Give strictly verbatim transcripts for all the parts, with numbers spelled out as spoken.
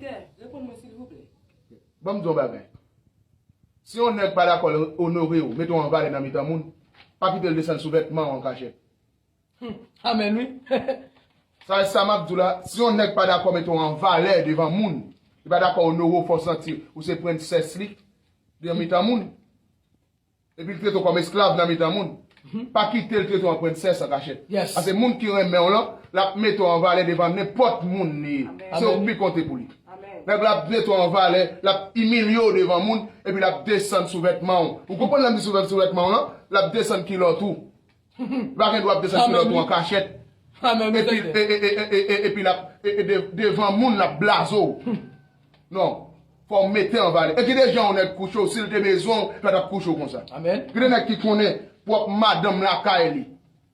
Sèvitè, reponn mwen silvouplè. Ban m di w yon bagay. Si yon nèg pa dakò l onore w, mete w an valè nan mitan moun, pa kite l desann sou vètman w an kachèt. Amèn wi. Sa e sa m ap di w la, si yon nèg pa dakò mete w an valè devan moun, li pa dakò onore w, fè w santi ou se prensès li nan mitan moun, epi l trete w kòm esklav nan mitan moun, pa kite l trete w an prensès an kachèt. Yes. Paske moun ki renmen w lan, l ap mete w an valè devan nenpòt moun li ye. Se ou ki pi konte pou li. Nèg la ap mete w an valè, l ap imilye w devan moun, epi l ap desann sou vètman w. Ou konprann lè m di sou vèt- sou vètman w lan? L ap desann kilòt ou. Li pa gen dwa ap desann kilòt ou an kachèt. Amèn wi Epi, sèvitè. e, e, e, e, e, epi l ap, e, e, de- devan moun l ap blaze w. Non. Fò w mete an valè. E ki deja yon nèg kouche w, si l te bezwen w, l pa t ap kouche w konsa. Amèn. Gen de nèg ki konnen pwòp madanm lakay li.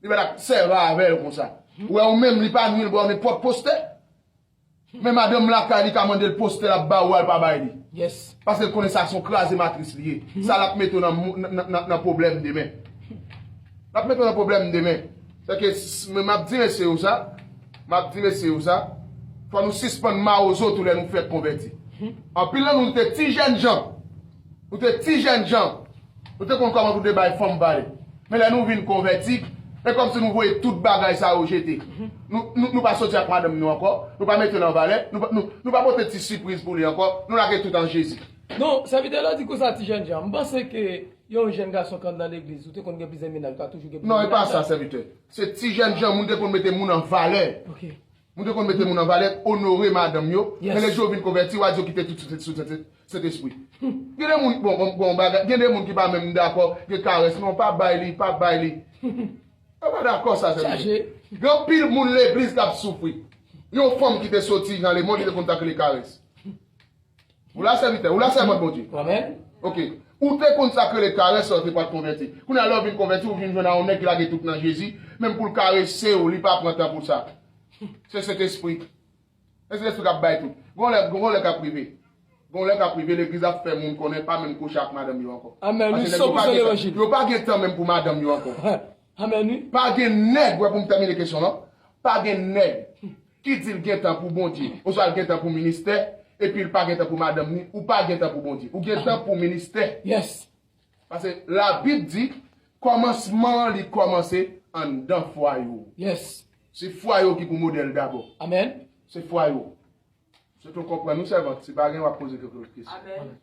Li pa t ap sèvi avè l konsa. Ou wè ou menm, li pa nwi l ba w nenpòt poste. Men madanm lakay li ka mande l poste l ap ba ou a, l pa bay li. Yes. Paske l konnen sa se yon kraze matris li ye. Sa l ap mete w nan mou- nan- nan- nan pwoblèm demen. L ap mete w nan pwoblèm demen. Sèke men m ap di mesye yo sa, m ap di mesye yo sa, fò nou sispann mawozo tou lè nou fèk konvèti. Anpil nan nou te ti jènjan. Nou te ti jènjan. Nou te konn kòman pou te bay fanm valè. Men lè nou vin konvèti, e kòmsi nou voye tout bagay sa yo jete. Nou, nou, nou pa soti ak madanm nou ankò, nou pa mete l an valè, nou, pa- nou, nou pa pote ti sipriz pou li ankò, nou lage tout an Jezi. Non, sèvitè la di konsa ti jènjan. M panse ke yon jèn gason ki anndan legliz, ou te konn gen plizyè mennaj, ou ka toujou gen plizyè Non, e pa mennaj. Sa, sèvitè. Se ti jènjan, moun te konn mete moun an valè. Ok. Moun te konn mete moun an valè, onore madanm yo. Yes. Men lè yo vin konvèti, w a di yo kite tout sou Sentespri. Gen de moun, bon, bon, bon, bagay, gen de moun ki pa menm dakò, gen karès, non, pa bay li, pa bay li. Yo pa dakò sa, sèvitè. Chaje. Gen anpil moun legliz k ap soufri. Yon fanm ki te soti nan lemonn, li te konn sa k rele karès. Ou la, sèvitè, ou la, sèvant Bondye. Amèn. Ok. Ou te konn sa k rele karès lè w te pa t konvèti. Kounye a lè w vin konvèti, ou vin jwenn a yon nèg ki lage tout nan Jezi, menm pou l karese w, li pa pran tan pou sa. Se Sentespri. E se lespri k ap bay tout. Gon lè, gon lè k ap rive. Gon lè k ap rive, legliz ap fè moun konnen pa menm kouche ak madanm yo ankò. Amèn. Wi, Paske nèg san yo pa pou san gen tan, levanjil. Yo pa gen tan menm pou madanm yo ankò. Amèn wi. Pa gen nèg, wè, pou m tèmine kesyon lan, pa gen nèg ki di l gen tan pou Bondye, oswa l gen tan pou ministè, epi l pa gen tan pou madanm ni, ou pa gen tan pou Bondye. Ou gen tan pou ministè. Yes. Paske Labib di, kòmansman an li kòmanse anndan fwaye w. Yes. Se fwaye w ki pou modèl dabò. Amèn. Se fwaye w. Se tou konprann nou sèvant, si pa gen w ap poze kèk lòt kesyon. Amèn.